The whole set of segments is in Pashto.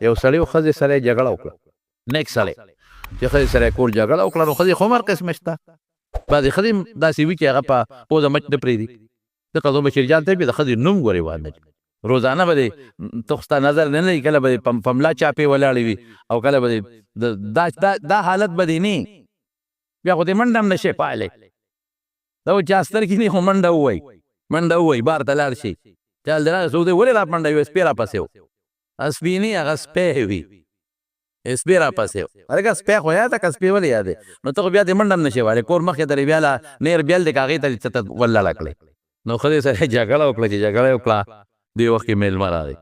یو سړی او ښځې سره یې جګړه وکړه، نیک سړی چې ښځې سره یې کور جګړه وکړه، نو ښځې خو هم هر قسمه شته، بعضې ښځې هم داسې وي چې هغه په پوزه مچ نه پرېږدي. ځکه زه بشیر جان ته د ښځې نوم ګورې وانه چي روزانه به دې ته خو ستا نظر نه لګي، کله به دې په ملا چاپې ولاړې وي او کله به دې دا دا دا حالت به دې نه، بیا خو دې منډه هم نه شي پالی. دا و چا سترګې نه خو منډه ووایي، منډه ووایي، بار ته لاړ شي، چا دې راغی څوک دی ولې را منډه وي، سپی راپسې و، سپی نه هغه سپی وي، سپی راپسې و. هلکه سپی خو یاده که سپی ولې یادې؟ نو ته خو بیا دې منډه هم نه شې وهلی، کور مخکې ته دې بیا لا نیر بیل دی که هغې ته دې څه ته ولړه کړې. نو ښځې سره یې جګړه وکړه، چې جګړه یې وکړه دې وخت کې مېلمه راغی،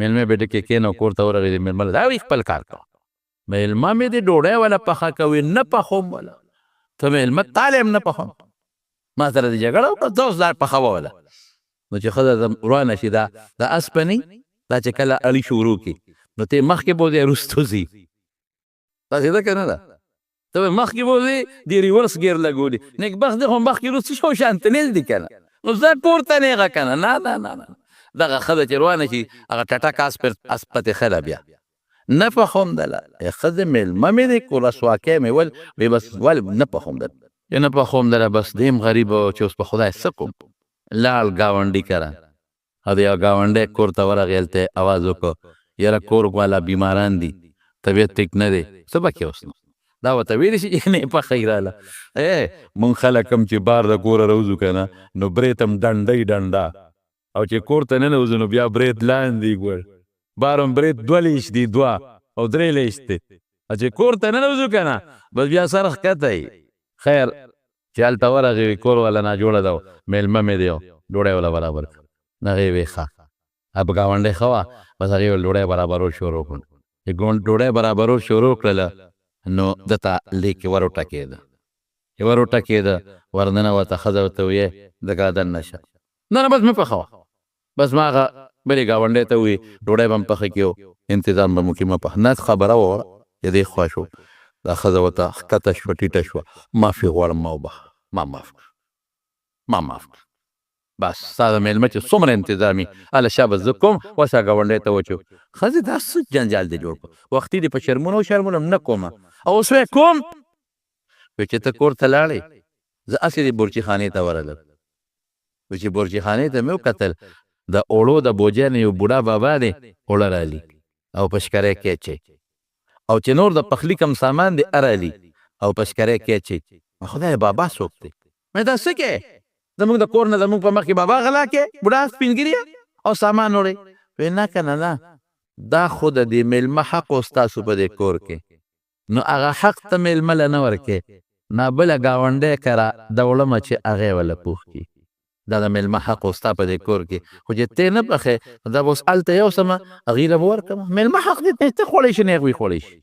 مېلمه به ډکې کېنه کور ته ورغی، دې مېلمه دا وي خپل کار کوه، مېلمه مې دې ډوډۍ وله پخه کوي نه پخوم وله، ته مېلمه تاله هم نه پخوم، ما سره دې جګړه وکړه ته اوس دا پخوه وله. نو چې ښځه روانه شي، دا د اسپنې دا چې کله اړي شروع کړي نو ته مخکې بوځې وروستو ځي، داسې ده که نه ده؟ ته به مخکې بوځې دې ریورس ګیر لګولي، نېکبخت دی خو مخکې وروستو شو شانته نیل دي که نه، نو ځه کور ته نېغه که نه. نه نه نه نه، دغه ښځه چې روانه شي هغه ټټک اس پر اس پتې ښه بیا نه پخوم دله، ښځې مېلمه مې دی کور رسواکی مې ول وی بس ول نه پخوم دله، چې نه پخوم دله بس دیم غریب چې اوس په خدای څه کوم. لاړ ګاونډي کره او د یو ګاونډی کور ته ورغی، هلته یې اواز وکړ یاره کور والا بیماران دي، طبیعت ټیک نه دی، څه به کې اوس؟ نو دا ورته ویلی شي چې نه پخوي راله. ای مونږ خلک هم چې بار د کوره راوځو که نه نو برېت هم ډنډی ډنډه، او چې کور ته ننوځو نو بیا برېت لاندې ګور، بار هم برېت دوه لیش دي، دوه او درې لیش دی، او چې کور ته ننوځو که نه بس بیا سر ښکته وي. خیر چې هلته ورغی وي کور والا ناجوړه ده، مېلمه مې دی، ډوډۍ وله برابر کړه. هغې وی ښه په ګاونډۍ ښه وه، بس هغې ویل ډوډۍ برابرول شروع کړل. چې ډوډۍ برابرول شروع کړله نو ده ته لیکې ور وټکېده، چې ور وټکېده ورننوته، ښځه ورته ویې دګه دننه شه، نه نه بس مه پخوه، بس ما هغه بلې ګاونډۍ ته وویل ډوډۍ به هم پخه کړي او انتظام به مو کړي، مه پخه. نه خبره ووره چې دې خوا شو، دا ښځه ورته ښکته شوه ټیټه شوه، معافي غواړم، ما وبخښه، ما معاف کړه، ما معاف کړه، بس ستا د مېلمه چې څومره انتظام وي هله شابه زه کوم. وسه ګاونډی ته وچو ښځې دا څه جنجال دې جوړ کړ، وختي دې په شرمونو شرمونو نه کوم او اوس یې کوم. وی چې ته کور ته لاړې زه هسې دې بورچي خانې ته ورغلم، وی چې بورچي خانې ته مې وکتل د اوړو د بوجۍ نه یو بوډا بابا دی اوړه رالي او په شکرۍ کې اچوي، او چې نور د پخلي کوم سامان دی ارالي او په شکرۍ کې اچوي. خدای بابا څوک دی؟ مې دا څه کې زموږ د کور نه زموږ په مخ کې بابا غلا کې بوډا سپین ږیری او سامان وړي؟ وی نه که نه نه، دا خو د دې مېلمه حق و ستاسو په دې کور کې، نو هغه حق ته مېلمه له نه ورکې، نا بله ګاونډی کره د وړمه چې هغې وله پوخ کړي، دا د مېلمه حق و ستا په دې کور کې، خو چې ته نه پخې نو دا به اوس هلته یوسم هغوی له به ورکړم، مېلمه حق دی ته خوړی شي نه هغوی خوړی شي.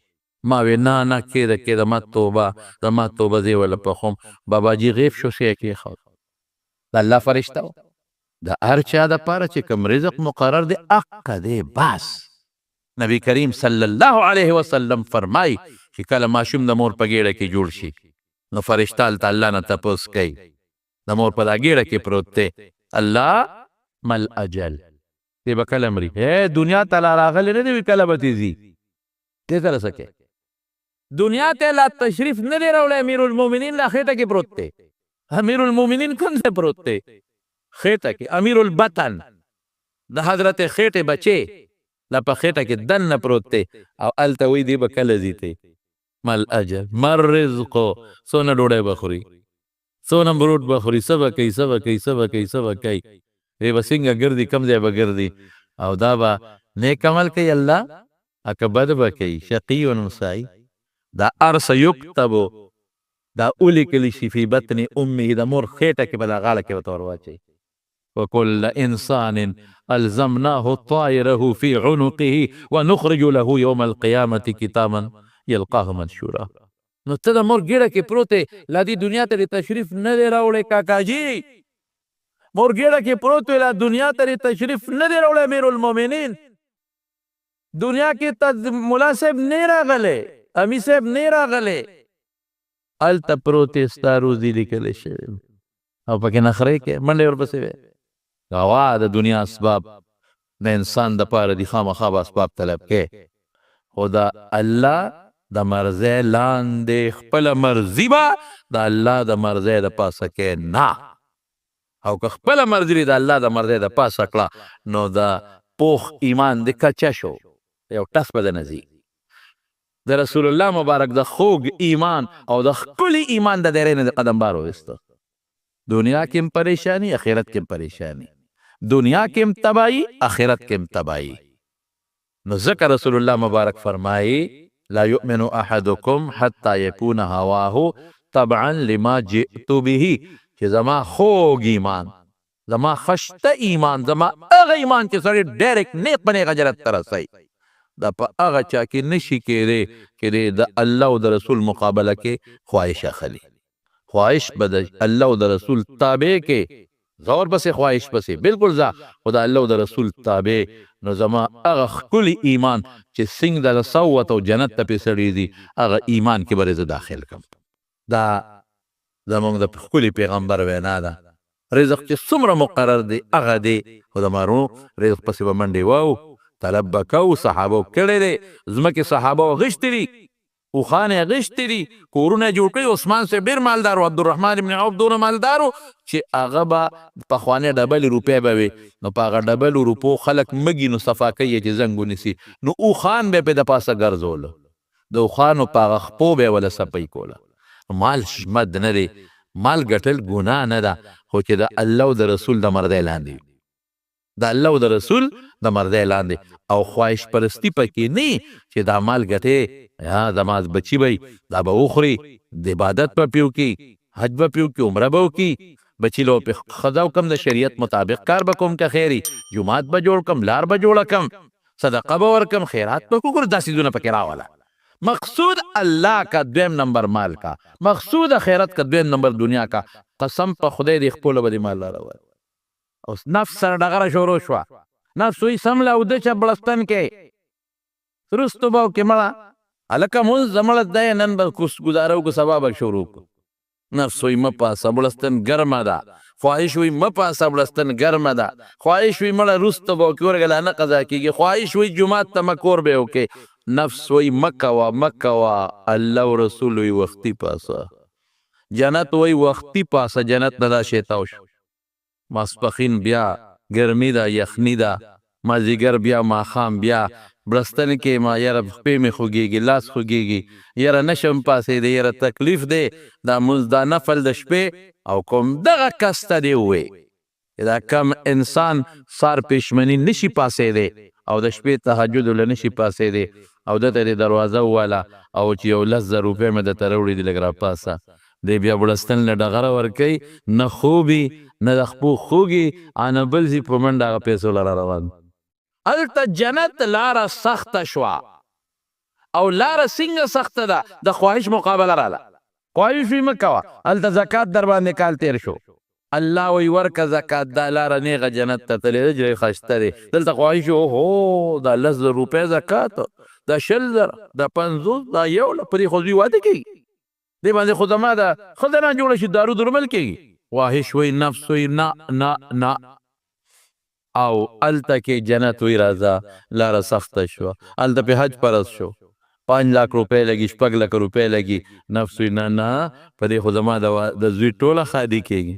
ما وی نه نه کېده کېده ما توبه زما توبه زه یې وله پخوم. باباجي غیب شو ښه یې کېښود، د الله فرشته و، د هر چا دپاره چې کوم رزق مقرر دی اقه دی بس. نبی کریم صلی الله علیه وسلم فرمای چې کله ماشوم د مور په ګېډه کې جوړ شي نو فرشته هلته الله نه تپوس کوي، د مور په دا ګېډه کې پروت دی، الله مل اجل، دی به کله مري؟ دنیا ته لا راغلی نه دی وي کله به ترې ځي، دې سره څه کوې؟ دنیا ته لا تشریف نه دی راوړی، امیر المؤمنین لا خېټه کې پروت دی. امیر المؤمنین کوم ځای پروت دی؟ خېټه کې. امیر البطن د حضرت خېټې بچی لا په خېټه کې دننه پروت دی او هلته وایي دی به کله ځي ته؟ مل اجل مر رزق، څونه ډوډۍ به خوري، څونه بروټ به خوري، څه به کوي، څه به کوي، څه به کوي، څه به کوي، دی به څنګه ګرځي، کوم ځای به ګرځي، او دا به نیک عمل کوي الله که بد به کوي، شقي سعید. دا هر څه یکتبو دا ولیکل شي فی بطن امه، د مور خېټه کې به دا غاړه کې ورته ور واچوي. وكل إنسان ألزمناه طائره في عنقه ونخرج له يوم القيامة كتابا يلقاه منشورا. نو ته د مور ګېډه کې پروت یې، لا دې دنیا ته دې تشریف نه دی راوړی کاکاجي، مور ګېډه کې پروت وې، لا دنیا ته دې تشریف نه دی راوړی امیر المؤمنین، دنیا کې ته ملا صاحب نه راغلی، امي صاحب نه راغلی، هلته پروت یې، ستا روزي لیکل شوې او پکې نخرې کوې، منډې ورپسې وې. غوا د دنیا اسباب د انسان د پاره دي، خامخا به اسباب طلب کې. خو د الله د مرضی لاندې خپله مرضي به د الله د مرضی د پاسه کې نه، او که خپله مرضي د الله د مرضی د پاسه کړه نو د پوخ ایمان د کچه شو، یو ټس به د نه ځي. د رسول الله مبارک د خوږ ایمان او د ښکلي ایمان د دایرې نه د قدم بار وویسته. دنیا کې هم پریشانی، آخرت کې هم پریشانی، دنیا کې هم تباہی، آخرت کې هم تباہی. نو ځکه رسول الله مبارک فرمایي لا یؤمن احدکم حتی یکون هواه تبعا لما جئت به، چې زما خوږ ایمان، زما خشته ایمان، زما هغه ایمان چې سړی ډایرکټ نیغ په نیغه جنت ته رسوي، دا په هغه چا کې نشي کېدی چې دی د الله او د رسول مقابله کې خواهش اخلي. خواهش به د الله او د رسول تابع کې، زور پسې خواهش پسې بالکل ځه، خو د الله او د رسول تابع. نو زما هغه ښکلي ایمان چې څنګه د رسوت او جنت ته پې سړی ځي، هغه ایمان کې به زه داخل کړم. دا زمونږ د ښکلي پیغمبر وینا ده. رزق چې څومره مقرر دی هغه دی، خو د مارو رزق پسې به منډې واو، طلب به کوو. صحابو کړی دی، ځمکې صحابو غشتې دي، اوښان یې غشتې دي، کورونه یې جوړ کړي. عثمان صاحب ډېر مالدار و، عبدالرحمن ابن عوف دونه مالدار و چې هغه به پخوانۍ ډبلې روپۍ به وې، نو په هغه ډبلو روپو خلک مږي نو صفا کوي یې چې زنګ ونیسي، نو اوښان به یې پرې د پاسه ګرځولو، د اوښانو په هغه خپو به یې وله صفایي کوله. مال شمد نه دی، مال ګټل ګناه نه ده، خو چې د الله او د رسول د مرضی لاندې وي، د الله او د رسول د مرضی لاندې، او خواهش پرستی پکې نه چې دا مال ګټې، یا زما بچي به دا به وخوري، د عبادت به پرې وکړي، حج به پرې وکړي، عمره به وکړي، بچي له پرې ښځه وکړم، د شریعت مطابق کار به کوم، که خیري جومات به جوړ کړم، لار به جوړه کړم، صدقه به ورکړم، خیرات به وکړم، دا څیزونه پکې راوله. مقصود الله کا، دویم نمبر مال کا، مقصود خیرت کا، دویم نمبر دنیا کا. قسم په خدای دې خپله به دې مال راوړي. اوس نفس سره ډغره شروع شوه، نفس وایي سم له اوده شه بړستن کې وروستو به وکړې، مړه هلکه مونځ زمړه دی، نن به ګزاره وکړو، سبا به شروع کړو. نفس وایي مه پاسه بړستن ګرمه ده، خواهش وایي مه پاسه بړستن ګرمه ده، خواهش وایي مړه وروسته به وکړې، ورګه لا نه قضا کېږي، خواهش وایي جومات ته مه کور به یې وکړې. نفس وایي مه کوه مه کوه، الله او رسول وایي وختي پاسه، جنت وایي وختي پاسه، جنت نه دا شی تاو شو. ماسپخین بیا ګرمي ده، یخني ده، مازیګر بیا، ماښام بیا بړستن کې ما یاره پښې مې خوږېږي، لاس خوږېږي، یاره نشم پاڅېدی، یاره تکلیف دی، دا مونځ دا نفل د شپې. او کوم دغه کس ته دې ووایي چې دا کم انسان سار پېشمني نشي پاڅېدی او د شپې تهجد له نشي پاڅېدی، او ده ته دې دروازه وواله او چې یو 10,000 روپۍ مې درته راوړي دي، لږ راپاڅه. دی بیا بړستن له ډغره ورکوي، نه خوبي نه د خپو خوږي، نه بل ځي په منډه هغه پیسو له روان. هلته جنت لاره سخته شوه، او لاره څنګه سخته ده؟ د خواهش مقابله راله، خواهش وي مه کوه، هلته زکات در باندې کال تېر شو، الله وایي ورکه زکات، دا لاره نیغه جنت ته تللې ده، ډېر ښایسته دی. دلته خواهش اوهو دا 10,000 روپۍ زکات، دا 20,000، دا 50، دا یو له، په دې خو زوی واده کېږي، دې باندې خو زما د ښځه نه جوړه شي، دارو درمل کېږي. خواهش وایي، نفس وایي نه نه نه، او هلته کې جنت وایي راځه، لاره سخته شوه. هلته پې حج فرض شو، 5 لاک روپۍ لګي، 6 لک روپۍ لګي، نفس وایي نه نه، په دې خو زما د زوی ټوله ښادي کېږي،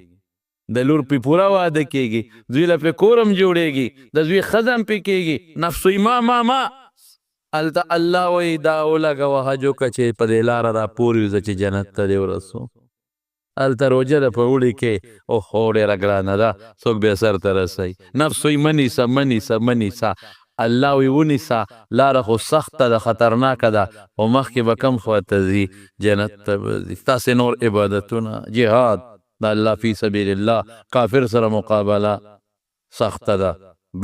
د لور پې پوره واده کېږي، زوی له پې کور هم جوړېږي، د زوی ښځه هم پې کېږي. نفس وایي ما ما ما. هلته الله وایي دا ولګوه حج وکړه چې په دې لاره را پورې وځه چې جنت ته دې ورسو. هلته روژه ده په اوړي کې، اوهو ډېره ګرانه ده، څوک بیا سر ته رسوي. نفس وایي مه نیسه مه نیسه مه نیسه، الله وایي ونیسه، لاره خو سخته ده، خطرناکه ده، خو مخکې به کم خوا ته ځي، جنت ته به ځي. ستاسې نور عبادتونه، جهاد د الله فی سبیل الله، کافر سره مقابله سخته ده.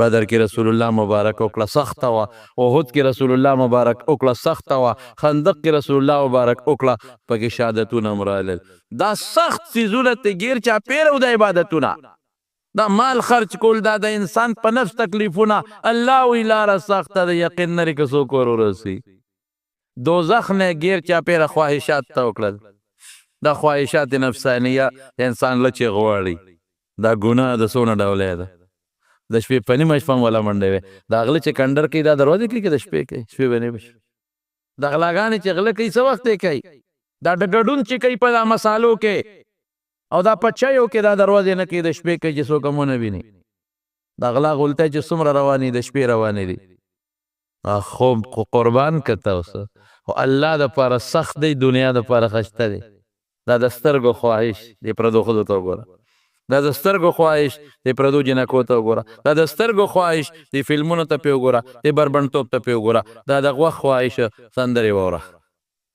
بدر کې رسول الله مبارک وکړه سخته وه، احد کې رسول الله مبارک وکړه سخته وه، خندق کې رسول الله مبارک وکړه، پکې شهادتونه هم رالل. دا سخت څیزونه ته ګیر چاپېره و، دا عبادتونه، دا مال خرج کول، دا د انسان په نفس تکلیفونه. الله وی لاره سخته ده، یقین نه لري که څوک ور ورسي. دوزخ نه ګیر چاپېره خواهشات ته وکړل، دا خواهشات نفسانیه انسان لچې غواړي، دا ګناه د څونه ډولې ده. د شپې په نیمه شپه هم ولا منډه وي، دا غله چې کنډر کوي دا دروازې کوي که د شپې کوي، شپې به نیمه شي. د غلاګانې چې غله کوي، څه وخت یې کوي؟ دا د ګډون چې کوي په دا مسالو کې او دا په چایو کې، دا دروازې نه کوي، د شپې کوي چې څوک هم ونه ویني. دا غلا غولته چې څومره روانې، د شپې روانې دي. خوب خو قربان که تاسو خو الله د پاره سخت دی، دنیا د پاره خسته دی. دا د سترګو خواهش دی، پردو ښځو ته وګوره. دا د سترګو خواهش دی، پردو جنکو ته وګوره. دا د سترګو خواهش دی، فلمونو ته پې وګوره، دی بربنډتوب ته پې وګوره. دا د غوږ خواهش، سندرې واوره،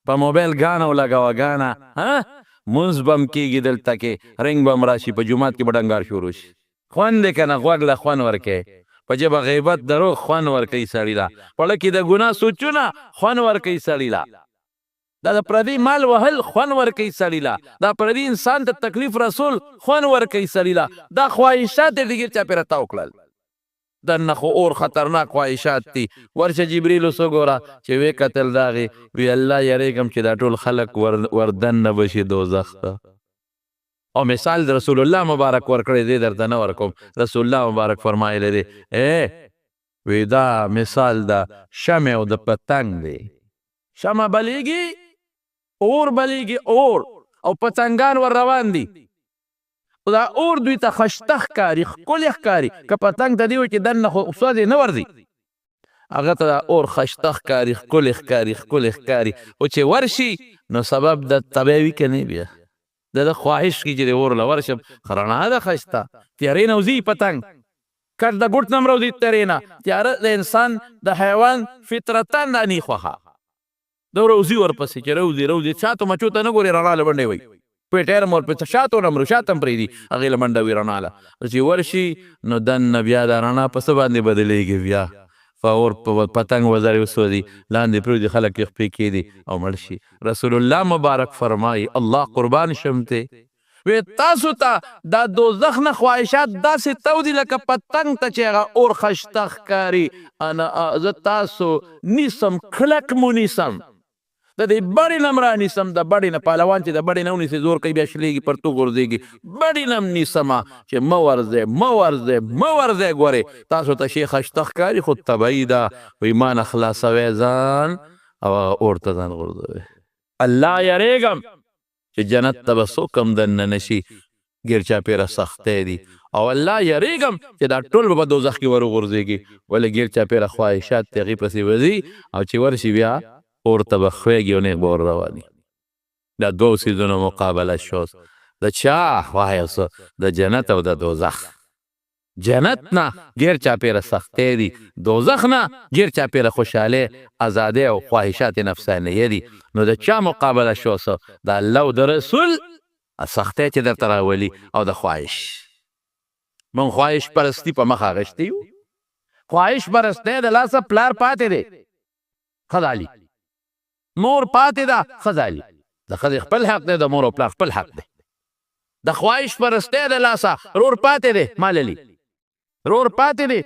په موبایل ګانه ولګوه ګانه. ها، مونځ به هم کېږي دلته کې، رنګ به هم راشي، په جومات کې به ډنګار شروع شي. خوند دی که نه؟ غوږ له خوند ورکوي، په ژبه غیبت دروغ خوند ورکوي سړي له، په زړه کې د ګناه سوچونه خوند ورکوي سړي له، دا د پردي مال وهل خوند ورکوي سړي له، دا پردي انسان ته تکلیف رسول خوند ورکوي سړي له. دا خواهشات یې ډېر چاپېره تاو کړل. دننه خو اور خطرناک خواهشات دي. ورشه جبریل اوس وګوره چې ویې کتل داغې، وی الله یریږم چې دا ټول خلک وردننه به شي دوزخ ته. او مثال د رسول الله مبارک ورکړی دی، درته نه ورکوم. رسول الله مبارک فرمایلی دی، ای وی دا مثال د شمع او د پتنګ دی. شمع بلیږي، اور بلیږي اور، او پتنګان ور روان دي. دا اور دوی ته خشته ښکاري، ښکلی ښکاري. که پتنګ ته دی وایي چې دننه خو سوځې نه ورځي، هغه ته دا اور خشته ښکاري، ښکلی ښکاري، ښکلی ښکاري، خو چې ورشي نو سبب د تبعی وي که نه؟ بیا د ده خواهش کړي چې د اور له ورشم، رڼا ده خشته، تیارې نه وځي پتنګ، کټ د ګوټ نه هم راوځي تیارې نه. تیاره د انسان د حیوان فطرتاً دا نی خوښه د روزي ورپسې چې روزي روزي، شاتو مچو ته نه ګوري، رڼا له منډې وایي، پېټی هم ورپسې شاتو نه مرو، شاته هم پرېږدي، هغې له منډه وي رڼا له. چې ورشي نو دننه بیا دا رڼا په څه باندې بدلېږي؟ بیا په اور، په پتنګ وزرې وسوځي، لاندې پرېوځي، خلک یې خپې کېږدي او مړ شي. رسول الله مبارک فرمایي، الله قربان شم ته، وی تاسو ته دا دوزخ نه خواهشات داسې تاو دي لکه پتنګ ته چې هغه اور خشته ښکاري. انا زه تاسو نیسم، کلک مو نیسم، د دې بړې نه هم رانیسم، د بړې نه. پهلوان چې د بړې نه ونیسي زور کوي، بیا شلېږي، پرتوګ غورځېږي. بړې نه هم نیسم چې مه ورځئ، مه ورځئ، مه ورځئ. ګورئ تاسو ته شی خشته ښکاري خو طبعي ده. وایي ما نه خلاصوی ځان او هغه اور ته ځان غورځوي. الله یریږم چې جنت ته به څوک هم دننه نه شي، ګیر چاپېره سختۍ دي. او الله یریږم چې دا ټول به په دوزخ کې وروغورځېږي، ولې ګیر چاپېره خواهشات دي، هغې پسې به ځي او چې ورشي بیا اور ته به خوېږي او نېغ به ور رواني. دا دوو څیزونو مقابله شو، د چا وایه څه؟ د جنت او د دوزخ. جنت نه ګیر چاپېره سختۍ دي، دوزخ نه ګیر چاپېره خوشحالۍ، ازادۍ او خواهشات نفسانیه دي. نو د چا مقابله شو څه؟ د الله او د رسول سختۍ چې درته راولي او د خواهش. مونږ خواهش پرستی په مخه اخیستې یو. خواهش پرستی د لاسه پلار پاتې دی، ښځه مور پاتې ده، ښځه د ښځې خپل حق دی، د مور او پلار خپل حق دی. د خواهش پرستی د لاسه رور پاتې دی، مال لري، رور پاتې دی،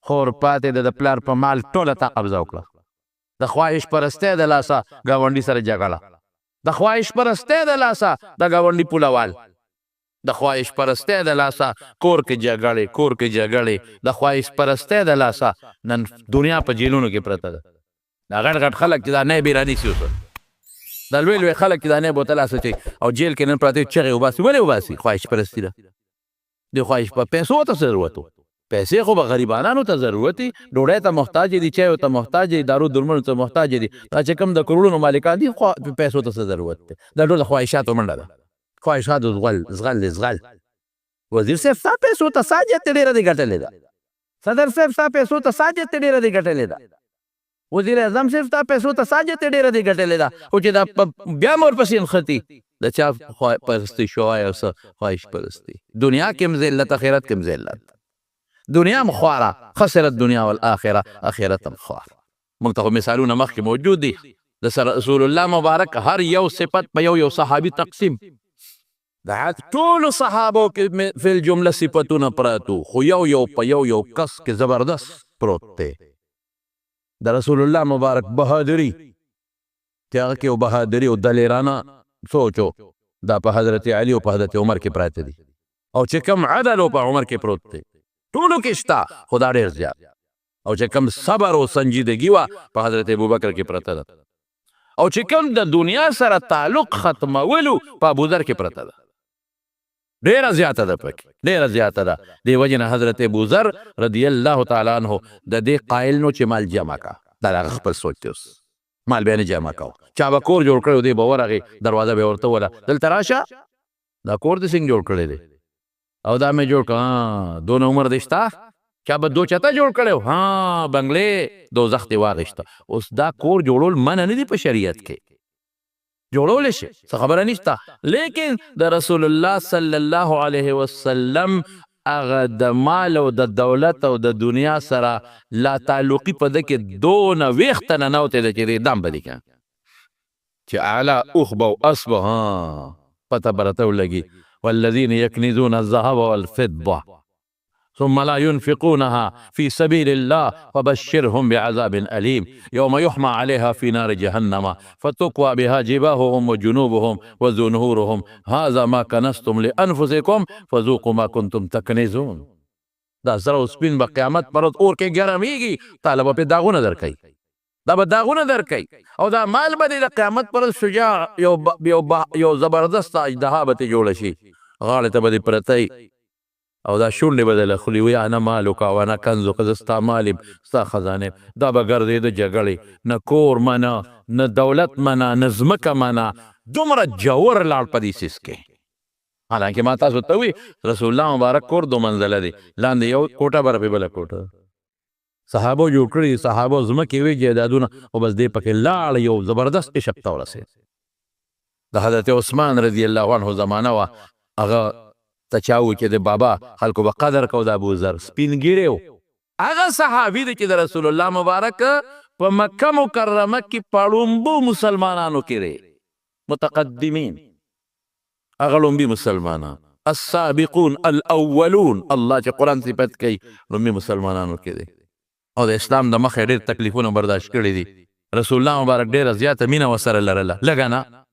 خور پاتې ده، د پلار په مال ټوله تا قبضه وکړه. د خواهش پرستی د لاسه ګاونډي سره جګړه، د خواهش پرستی د لاسه د ګاونډي پولوال، د خواهش پرستی د لاسه کور کې جګړې، کور کې جګړې. د خواهش پرستی د لاسه نن دنیا په جیلونو کې پرته ده. دا غټ غټ خلک چې دا نه بې رانیسي، اوس دا لوی لوی خلک چې دا نه بوتل اچي او جیل کې نن پراته، چغې وباسي. ولې وباسي؟ خواهش پرستی ده. د خواهش په پیسو ته ضرورت و، پیسې خو به غریبانانو ته ضرورت دي، ډوډۍ ته محتاج دي، چایو ته محتاج دي، دارو درملو ته محتاج دي. دا چې کوم د کروړونو مالکان دي، خو پیسو ته څه ضرورت دی؟ دا ټول خواهشاتو منډه ده، خواهشاتو زغل، زغل دی، زغل. وزیر صاحب ستا پیسو ته څه حاجت دی؟ ډېره دې ګټلې ده. صدر صاحب ستا پیسو ته څه حاجت دی؟ ډېره دې ګټلې ده. وزیر اعظم صاحب ستا پیسو څه حاجت دی؟ ډېره دې ګټلې ده. خو چې دا بیا هم ورپسې نښتي، د چا پرستی شوی او څه خواهش پرستی. دنیا کې هم ذلت، آخرت کې هم ذلت. دنیا هم خواره، خسرت دنیا والآخرة، آخرت هم خواره. موږ ته خو مثالونه مخکې موجود دي. د رسول الله مبارک هر یو صفت په یو یو صحابي تقسیم، د ټولو صحابو کې فی الجمله صفتونه پراتو، خو یو یو په یو یو کس کې زبردست پروت دی. د رسول الله مبارک بهادری چې هغه کې یو بهادری او دلیرانه سوچو، دا په حضرت علی او په حضرت عمر کې پراته دي. او چې کوم عدل په عمر کې پروت دی، ټولو کې شته خو دا ډېر زیات. او چې کوم صبر او سنجیدګي وه په حضرت ابوبکر کې پرته ده، او چې کوم د دنیا سره تعلق ختمولو په ابوذر کې پرته ده. ډیره زیاته ده پکې، ډیره زیاته ده. دې وجې نه حضرت ابوذر رضی الله تعالی عنه د دې قایل نو چې مال جمع کا، دا د هغه خپل سوچ دی. اوس مال بیا نه جمع کاوه، چا به کور جوړ کړی دی به ورغی دروازه به ورته وله، دلته راشه دا کور دې څنګه جوړ کړی دی، او دا مې جوړ کړ، دونه عمر دې شته، چا به دو چته جوړ کړی، ها بنګلې دوزخ دې واغېسته. اوس دا کور جوړول منع نه دي په شریعت کې، جوړولی شي، څه خبره نشته، لیکن د رسول الله صلی الله علیه وسلم هغه د مال او د دولت او د دنیا سره لا تعلقي په ده کې دونه ویښته ننوتې ده چې دې دم به دي که چې اعلی اوښ به او اس به، ها پته به راته ولګي. والذین یکنزون الذهب والفضة ثم لا ينفقونها في سبيل الله فبشرهم بعذاب أليم يوم يحمى عليها في نار جهنم فتقوى بها جباههم وجنوبهم وزنهورهم هذا ما كنستم لأنفسكم فذوقوا ما كنتم تكنزون. دا زره او سپین به قیامت پر ورځ اور کې ګرمېږي، تا له به پرې داغونه درکوي، دا به داغونه درکوي، او دا مال به دې د قیامت پر ورځ شجاع یو زبردست اژدها به ترې جوړه شي، غاړې ته به دې پرته وي، او دا شونډې به درله خوري، وایي انا مالک او انا کنزک، زه ستا مال یم، ستا خزانه یم. دا به ګرځېده جګړې، نه کور منه، نه دولت منه، نه ځمکه منه، دومره جور لاړ په دې څیز کې. حالانکه ما تاسو ته وویل رسول الله مبارک کور دو منزله دی، لاندې یو کوټه بره پرې بله کوټه. صحابو جوړ کړي، صحابو ځمکې وې، جایدادونه، خو بس دی پکې لاړ، یو زبردست عشق ته ورسېد. د حضرت عثمان رضی الله عنه زمانه وه، هغه ته چا وویل چې د بابا خلکو به قدر کو، د ابوذر سپین ږیری و، هغه صحابي دی چې د رسول الله مبارک په مکه مکرمه کې په ړومبو مسلمانانو کې دی، متقدمین، هغه ړومبي مسلمانان، السابقون الاولون، الله چې قرآن صفت کوي ړومبي مسلمانانو کې دی، او د اسلام د مخې ډېر تکلیفونه برداشت کړي دي. رسول الله مبارک ډېره زیاته مینه ورسره لرله، لږه نه.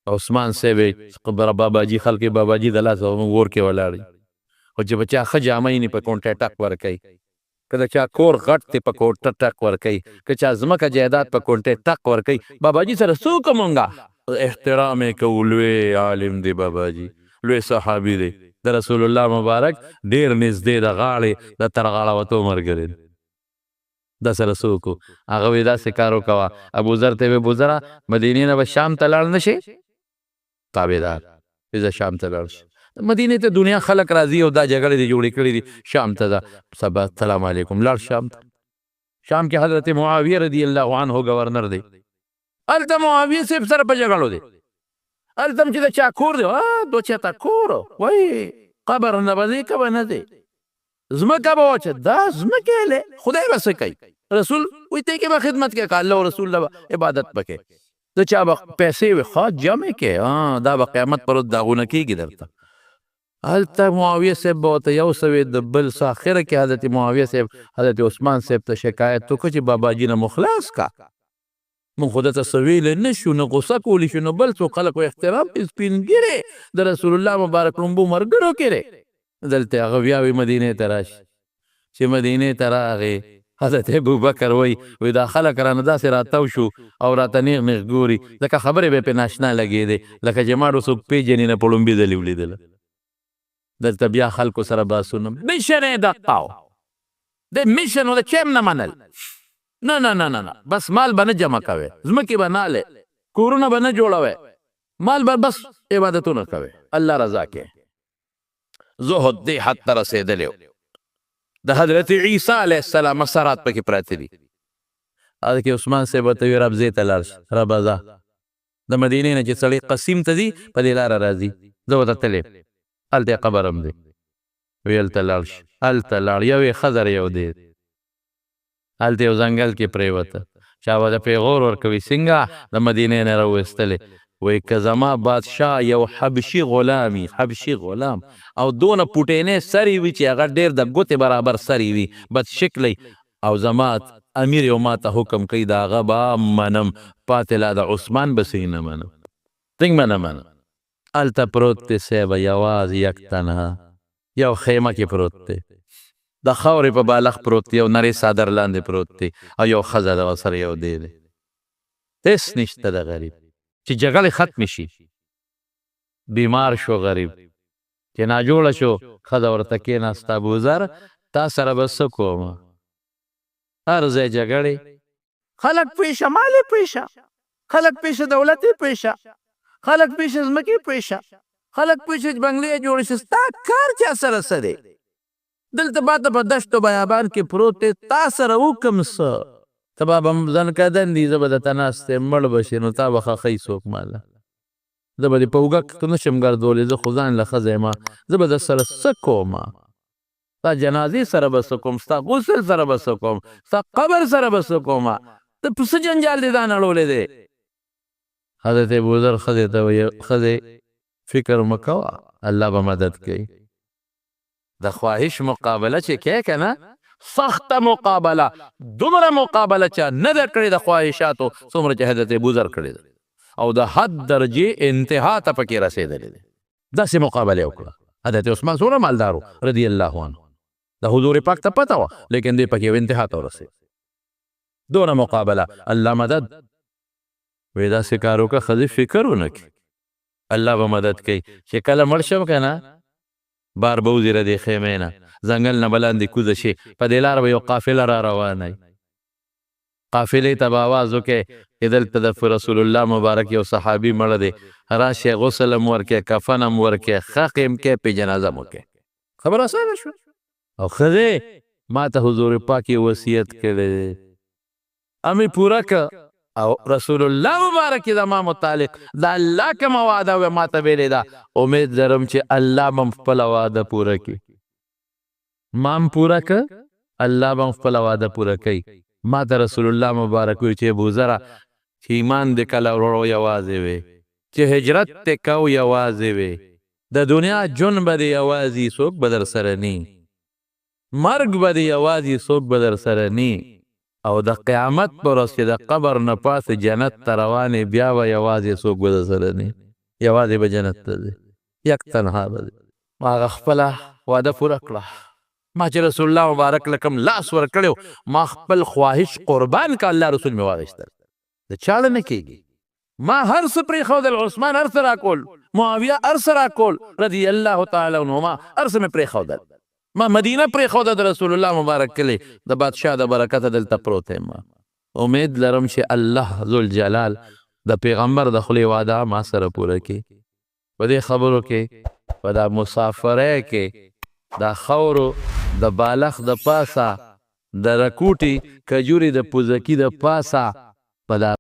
عثمان صاحب خبره باباجي خلک باباجي د لاسه موږ ور کې ولاړ، خو چې په چا ښه جامه یې په کونټه ټک ورکوي، که د چا کور غټ دی په کوټه ټک ورکوي، که چا ځمکه جایداد په کونټه ټک ورکوي، باباجي سره څوک مونږه احترام یې کوو. لوی عالم دی باباجي، لوی صحابي دی، د رسول الله مبارک ډېر نږدې د غاړې د تر غاړه وتو ملګری دی. دا سره څوک هغه وایي داسې کار وکوه، ابوذر ته یې وویل ابوذره مدینې نه به شام ته لاړ نه شې، تابعدار زه شام ته لاړ شم، مدینې ته دنیا خلک راځي او دا جګړې دې جوړې کړې دي، شام ته ځه، سبا سلام علیکم، لاړ شام ته. شام کې حضرت معاویه رضی الله عنه گورنر دی، هلته معاویه صاحب سره په جګړو دی، هلته هم چې د چا کور دی، دو چاته کور وایي قبر نه به ځې که به نه ځې، ځمکه به وچه، دا ځمکې له خدای به څه کوي، رسول وایي ته کې به خدمت کوې که الله او رسول له به عبادت به کوې، د چا به پیسې وي ښه جمع کې، دا به قیامت پر ورځ داغونه کېږي درته. هلته معاویه صاحب به ورته یو څه وي د بل څه، اخره کې حضرت معاویه صاحب حضرت عثمان صاحب ته شکایت وکړ چې باباجي نه مو خلاص کا، مونږ خو درته څه ویلی نه شو، نه غوسه کولی شو، نه بل څوک، خلک احترام کوي، سپین ږیری د رسول الله مبارک ړومبو ملګرو کې دی. دلته هغه بیا وي مدینې ته راشي، چې مدینې ته راغی حضرت ابوبکر وایي، وایي دا خلک رانه داسې راتاو شو او راته نیغ نیغ ګوري، ځکه خبرې به یې پرې ناشنا لګېدې، لکه چې ما څوک پېژني نه په ړومبي ځل یې ولیدله. دلته بیا خلکو سره بحثونه، مشن یې دقه و، د مشن و د چا هم نه منل، نه نه نه نه نه، بس مال به نه جمع کوې، ځمکې به نه الې، کورونه به نه جوړوې، مال به بس عبادتونه کوې، الله رضا کې. زهد دې حد ته رسېدلی و، د حضرت عیسی علیه السلام اثرات پکې پراته دي. هلته کې عثمان صاحب ورته وایي ربزې ته لاړ شه، ربزه د مدینې نه چې سړی قسیم ته ځي په دې لاره راځي، زه ورته تللی، هلته یې قبر هم دی، وی هلته لاړ شه، هلته لاړ، یو یې ښځه یو دی، هلته یو ځنګل کې پرېوته، چا به د پیغور ورکوي څنګه د مدینې نه راویستلې، وایي که زما بادشاه یو حبشي غلامي، حبشي غلام، او دونه پوټینې سرې وي چې هغه ډېر د ګوتې برابر سرې وي، بد شکلی، او زما امیر یو ما ته حکم کوي د هغه به منم، پاتې لا د عثمان به څنګه نه منم، څنګه به نه منم. هلته پروت دی صاحب یوازې یک تنها، یو خیمه کې پروت دی، د خاورې په بالښت پروت دی، یو نری څادر لاندې پروت دی او یو ښځه ده ورسره یو دی دی، هېڅ نشته د غریب. چې جګړې ختمې شي، بیمار شو غریب، چې ناجوړه شو، ښځه ورته کېناسته، ابوذر تا سره به څه کوم، هر ځای جګړې، خلک پېښه، مال یې پېښه، خلک پېښه، دولت یې پېښه، خلک پېښه، ځمکې پېښه، خلک پېښه چې بنګلې یې جوړې شي، ستا کار چا سره څه دی؟ دلته ماته په دشت و بیابان کې پروت دی، تا سره وکم څه؟ ته به هم ځنکدن دي، زه به درته ناست یم، مړ به شې نو تا به ښخوي څوک ماله؟ زه به دې په اوږه کې نه شم ګرځولی، زه خو ځان له ښځه یم، زه به در سره څه کوم؟ ستا جنازې سره به څه کوم؟ ستا غسل سره به څه کوم؟ ستا قبر سره به څه کوم؟ ته په څه جنجال دې دا نړولی دی؟ حضرت ابوذر ښځې ته وایي، ښځې فکر مه کوه، الله به مدد کوي. د خواهش مقابله چې کوې که نه، سخته مقابله، دومره مقابله چا نه ده کړې د خواهشاتو څومره چې حضرت ابوذر کړې ده، او د حد درجې انتها ته پکې رسېدلې دی، داسې مقابله یې وکړه. حضرت عثمان څومره مالدار و رضی الله عنه، د حضور پاک ته پته وه، لیکن دی پکې انتها ته ورسېد. دونه مقابله، الله مدد وی، داسې کار وکړه ښځې فکر ونه کړي، الله به مدد کوي. چې کله مړ شم که نه، بار به وځي له دې خیمې نه، ځنګل نه به لاندې کوزه شي، په دې لاره به یو قافله را روانه وي، قافلې ته به اواز وکړي چې دلته د رسول الله مبارک یو صحابي مړ دی، راشئ غسل هم ورکړئ، کفن هم ورکړئ، ښخ یې هم کړئ، پرې جنازه هم وکړئ. خبره اسانه شوه. او ښځې ما ته حضور پاک یو وصیت کړی دی، هم یې پوره که، او رسول الله مبارک زما متعلق د الله کومه وعده وه ما ته ویلې ده، امید لرم چې الله به هم خپله وعده پوره کړي. ما هم پوره که، الله به هم خپله وعده پوره کوي. ما ته رسول الله مبارک ویل چې ابوذره، چې ایمان دې کله وروړو یوازې وي، چې هجرت دې کو یوازې وي، د دنیا ژوند به دې یوازې څوک به در سره نی، مرګ به دې یوازې څوک به در سره نی، او د قیامت پر ورځ چې د قبر نه پاسې جنت ته روانې بیا به یوازې څوک به در سره نی، یوازې به جنت ته ځې، یک تنها به ځې. ما هغه خپله وعده پوره کړه، ما چې رسول الله مبارک له کوم لاس ورکړی ما خپل خواهش قربان که، الله رسول مې واخیستل، د چاړه نه کېږي. ما هر څه پرېښودل، عثمان هر څه راکول، معاویه هر څه راکول رضی الله تعالی عنهما، هر څه مې پرېښودل. ما مدینه پرېښوده د رسول الله مبارک کلی، د بادشاه د برکته دلته پروت یم. امید لرم چې الله ذوالجلال د پیغمبر د خولې وعده ما سره پوره کړي. په دې خبرو کې، په دا مسافرۍ کې، دا خاورو د بالښت د پاسه، د رکوټي کجوري د پوزکي د پاسه، په دا